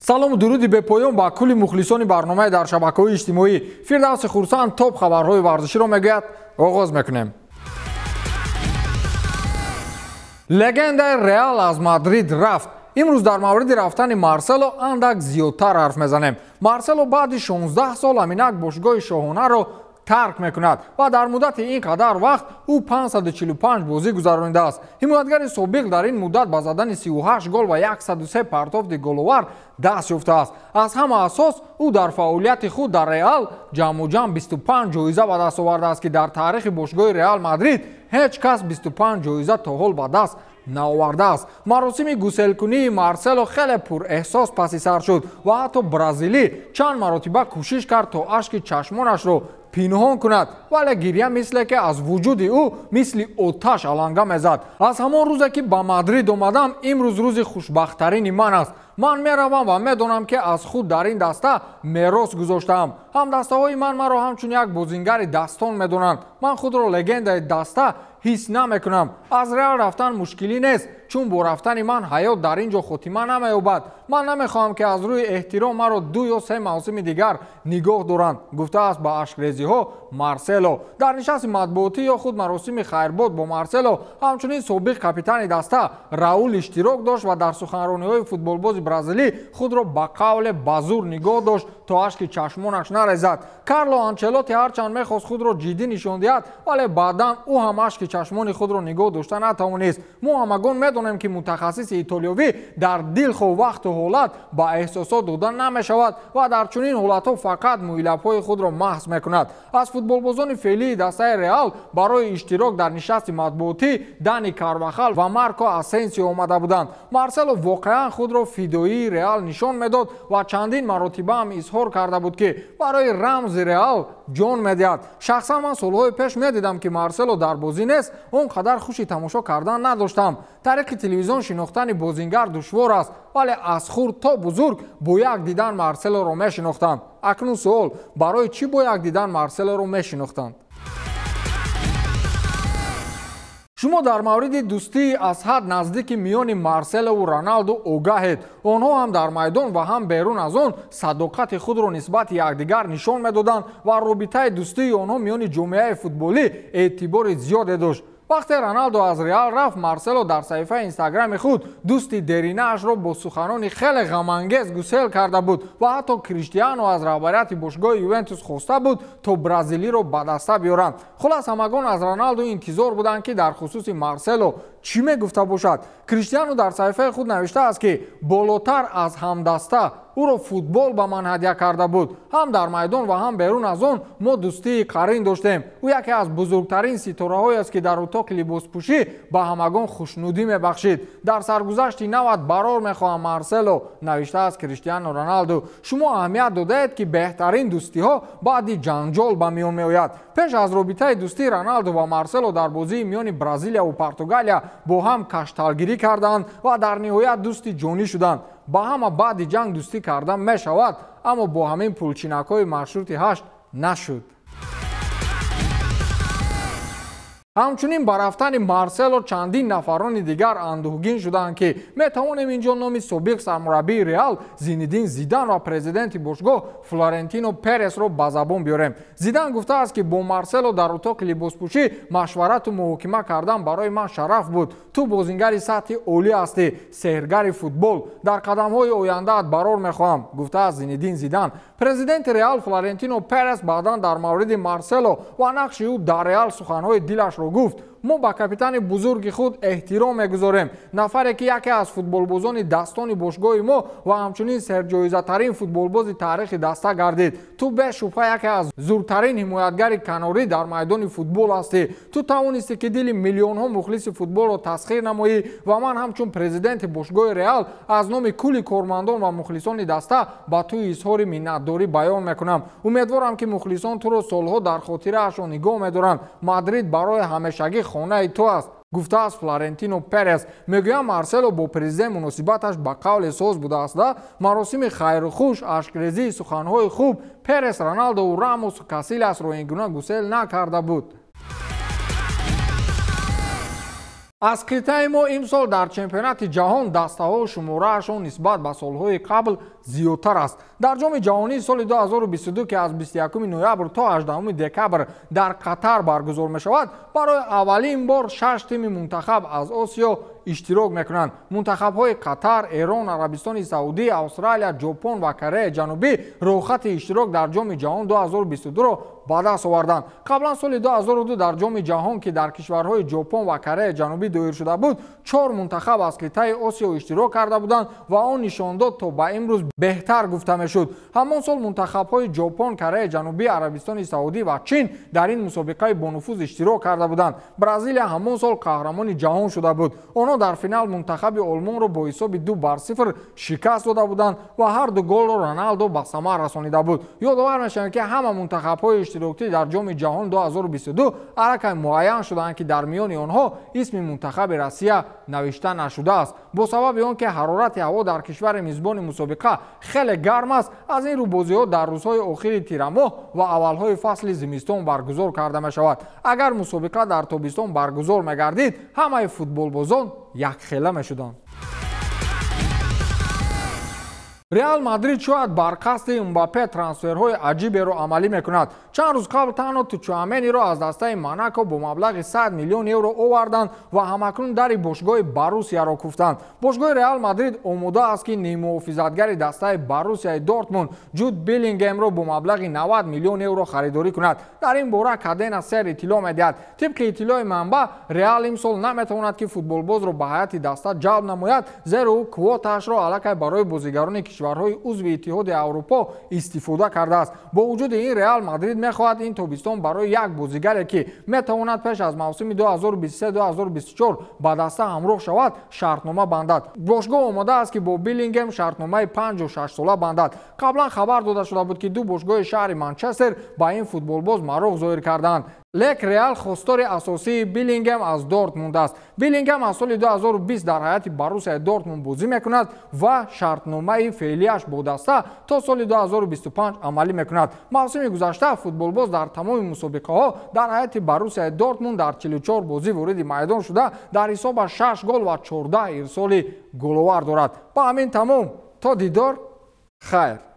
Салому дуруди бепоён ба кулли мухлисони барномаи дар шабакаҳои иҷтимоӣ. Фирдавси Хурсанд топ хабарҳои варзиширо мегӯяд. Оғоз мекунем. Легендаи Реал аз Мадрид рафт. Имрӯз дар мавриди рафтани Марсело андак зиёдтар ҳарф мезанем. Марсело баъди 16 сол аминак бошгоҳи шоҳонаро тарк мекунад ва дар муддати ин қадар вақт ӯ 545 бозӣ гузаронидааст. Ҳимоятгари собиқ дар ин муддат ба задани 38 гол ва 103 партофти головар даст ёфтааст. Аз ҳама асос ӯ дар фаъолияти худ дар Реал ҷамъуҷамъ 25 ҷоиза ба даст овардааст, ки дар таърихи бошгоҳи Реал Мадрид ҳеҷ кас 25 ҷоиза то ҳол ба даст наовардааст. Маросими гуселкунии Марсело хеле пурэҳсос паси сар шуд ва ҳатто бразилӣ чанд маротиба кӯшиш кард то ашки чашмонашро пинҳон кунад, вале гиря мисле ки аз вуҷуди ӯ мисли оташ аланга мезад. Аз ҳамон рӯзе ки ба Мадрид омадам, имрӯз рӯзи хушбахттарини ман аст. Ман меравам ва медонам ки аз худ дар ин даста мерос гузоштаам. Ҳамдастаҳои ман маро ҳамчун як бозингари дастон медонанд. Ман худро легендаи даста ҳис намекунам. Аз Реал рафтан мушкилӣ нест, чун бо рафтани ман ҳаёт дар ин ҷо хотима намеёбад. Ман намехоҳам ки аз рӯи эҳтиром маро 2 ё 3 мавсими дигар нигоҳ доранд, гуфтааст ба ашкрезиҳо Марсело. Дар нишасти матбуотӣ ё худ маросими хайрбод бо Марсело ҳамчунин собиқ капитани даста Раул иштирок дошт ва дар суханрониҳои футболбози бразилӣ худро ба қавле ба зур нигоҳ дошт то ашки чашмонаш нарезад. Карло Анчелоти ҳарчанд мехост худро ҷиддӣ нишон диҳад, вале баъдан ӯ ҳам ашки чашмони худро нигоҳ дошта натавонист. Мо ҳамагон медонем ки мутахассиси итолиёвӣ дар дилхоҳ вақту ҳолат ба эҳсосот дода намешавад ва дар чунин ҳолатҳо фақат мӯйлабҳои худро маҳз мекунад. Аз футболбозони феълии дастаи Реал барои иштирок дар нишасти матбуотӣ Дани Карвахал ва Марко Асенсио омада буданд. Марсело воқеан худро фидоии Реал нишон медод ва чандин маротиба ҳам изҳор карда буд, ки барои рамзи Реал ҷон медиҳад. Шахсан ман солҳои пеш медидам, ки Марсело дар бозӣ нест, он қадар хуши тамошо кардан надоштам. Тариқи телевизион шинохтани бозингар душвор аст, вале аз хурд то бузург бо як дидан Марселоро мешинохтанд. Акнун суол: барои чӣ бо як дидан Марселоро мешинохтанд? Шумо дар мавриди дӯстии аз ҳад наздики миёни Марселову Роналду огаҳед. Онҳо ҳам дар майдон ва ҳам берун аз он садоқати худро нисбати якдигар нишон медоданд ва робитаи дӯстии онҳо миёни ҷомеаи футболӣ эътибори зиёде дошт. Вақте Роналдо аз Реал рафт, Марсело дар саҳифаи инстаграми худ дӯсти деринаашро бо суханони хеле ғамангез гусел карда буд ва ҳатто Криштиано аз раҳбарияти бошгоҳи Ювентус хоста буд то бразилиро ба даста биёранд. Хулас, ҳамагон аз Роналдо интизор буданд, ки дар хусуси Марсело чӣ мегуфта бошад. Криштиано дар саҳифаи худ навиштааст, ки болотар аз ҳамдаста ӯро футбол ба ман ҳадя карда буд. Ҳам дар майдон ва ҳам берун аз он мо дӯстии қарин доштем. Ӯ яке аз бузургтарин ситораҳоест, ки дар утоқи либоспӯшӣ ба ҳамагон хушнудӣ мебахшид. Дар саргузашти нават барор мехоҳам, Марсело, навиштааст Криштиано Роналду. Шумо аҳамият додаед, ки беҳтарин дӯстиҳо баъди ҷанҷол ба миён меояд. Пеш аз робитаи дӯстии Роналду ва Марсело дар бозии миёни Бразилия Португалия бо ҳам кашталгирӣ карданд ва дар ниҳоят дӯсти ҷонӣ шуданд. Ба ҳама баъди ҷанг дӯстӣ кардан мешавад, аммо бо ҳамин пулчинакҳои маршрути 8 нашуд. Ҳамчунин ба рафтани Марсело чандин нафарони дигар андӯҳгин шуданд, ки метавонем инҷо номи собиқ сармураббии Реал Зинедин Зидан ва президенти бошгоҳ Флорентино Пересро ба забон биёрем. Зидан гуфтааст, ки бо Марсело дар утоқи либоспӯшӣ машварату муҳокима кардан барои ман шараф буд. Ту бозингари сатҳи олӣ ҳастӣ, сеҳргари футбол. Дар қадамҳои ояндаат барор мехоҳам, гуфтааст Зинедин Зидан. Президенти Реал Флорентино Перес баъдан дар мавриди Марсело ва нақши ӯ дар Реал суханҳои дилашро гуфт. Мо ба капитани бузурги худ эҳтиром мегузорем, нафаре ки яке аз футболбозони дастони бошгоҳи мо ва ҳамчунин серҷоизатарин футболбози таърихи даста гардид. Ту бешубҳа яке аз зуртарин ҳимоятгари канорӣ дар майдони футбол ҳастӣ. Ту тавонистӣ ки дили миллионҳо мухлиси футболро тасхир намоӣ ва ман ҳамчун президенти бошгоҳи Реал аз номи кулли кормандон ва мухлисони даста ба ту изҳори миннатдорӣ баён мекунам. Умедворам, ки мухлисон туро солҳо дар хотираашон нигоҳ медоранд. Мадрид барои ҳамешагӣ хонаи ту аст, гуфтааст Флорентино Перес. Мегӯям, Марсело бо президент муносибаташ ба қавле соз будааст. Маросими хайрухуш, ашкрезии суханҳои хуб Перес Роналдову Рамосу Касиласро ин гуна гусел накарда буд. Аз қитъаи мо имсол дар чемпионати ҷаҳон дастаҳо шумораашон нисбат ба солҳои қабл зиёдтар аст. Дар ҷоми ҷаҳонии соли 2022, ки аз 21 ноябр то 18 декабр дар Қатар баргузор мешавад, барои аввалин бор 6 тими мунтахаб аз Осиё иштирок мекунанд. Мунтахабҳои Қатар, Эрон, Арабистони Саудӣ, Австралия, Ҷопон ва Кореяи Ҷанубӣ роҳхати иштирок дар ҷоми ҷаҳон 2022-ро ба даст оварданд. Қаблан соли 2002 дар ҷоми ҷаҳон, ки дар кишварҳои Ҷопон ва Кореяи Ҷанубӣ доир шуда буд, 4 мунтахаб аз қитъаи Осиё иштирок карда буданд ва он нишондод то ба имрӯз беҳтар гуфта мешуд. Ҳамон сол мунтахабҳои Ҷопон, Кореяи Ҷанубӣ, Арабистони Саудӣ ва Чин дар ин мусобиқаи бонуфуз иштирок карда буданд. Бразилия ҳамон сол қаҳрамони ҷаҳон шуда буд. Онҳо дар финал мунтахаби Олмонро бо ҳисоби 2-0 шикаст дода буданд ва ҳар ду голро Роналдо ба самар расонида буд. Ёдовар мешавем, ки ҳама мунтахабҳои иштирокӣ дар ҷоми ҷаҳон 2022 аллакай муайян шуданд, ки дар миёни онҳо исми мунтахаби Россия навишта нашудааст. Бо сабаби он ки ҳарорати ҳаво дар кишвари мизбони мусобиқа хеле гарм аст, аз ин рӯ бозиҳо дар рӯзҳои охири тирамоҳ ва аввалҳои фасли зимистон баргузор карда мешавад. Агар мусобиқа дар тобистон баргузор мегардид, ҳамаи футболбозон якхела мешуданд. Реал Мадрид шояд бар қасди Мбаппе трансферҳои аҷиберо амалӣ мекунад. Чанд рӯз қабл танҳо Тучуамениро аз дастаи Монако бо маблағи 100 миллион евро оварданд ва ҳамакнун дари бошгоҳи Боруссияро куфтанд. Бошгоҳи Реал Мадрид омода аст, ки ниммуҳофизатгари дастаи Боруссияи Дортмунд Ҷуд Беллингемро бо маблағи 90 миллион евро харидорӣ кунад. Дар ин бора Кадена Сер иттилоъ медиҳад. Тибқи иттилои манбаъ, Реал имсол наметавонад, ки футболбозро ба ҳайати даста ҷалб намояд, зеро ӯ квотаашро аллакай барои бозигарони кишварҳои узви Иттиҳоди Аврупо истифода кардааст. Бо вуҷуди ин, Реал Мадрид мехоҳад ин тобистон барои як бозигаре, ки метавонад пеш аз мавсими 2023-2024 ба даста ҳамроҳ шавад, шартнома бандад. Бошгоҳ омода аст, ки бо Беллингем шартномаи 56 сола бандад. Қаблан хабар дода шуда буд, ки ду бошгоҳи шаҳри Манчестер ба ин футболбоз мароқ зоҳир карданд. Лек Реал хостори асосии Беллингем аз Дортмунд аст. Беллингем аз соли 2020 дар ҳайати Боруссияи Дортмунд бозӣ мекунад ва шартномаи феълияш бо даста то соли 2025 амалӣ мекунад. Мавсими гузашта футболбоз дар тамоми мусобиқаҳо дар ҳайати Боруссияи Дортмунд дар 44 бозӣ вориди майдон шуда, дар ҳисобаш 6 гол ва 14 ирсоли головар дорад. Ба ҳамин тамом. То дидор, хайр.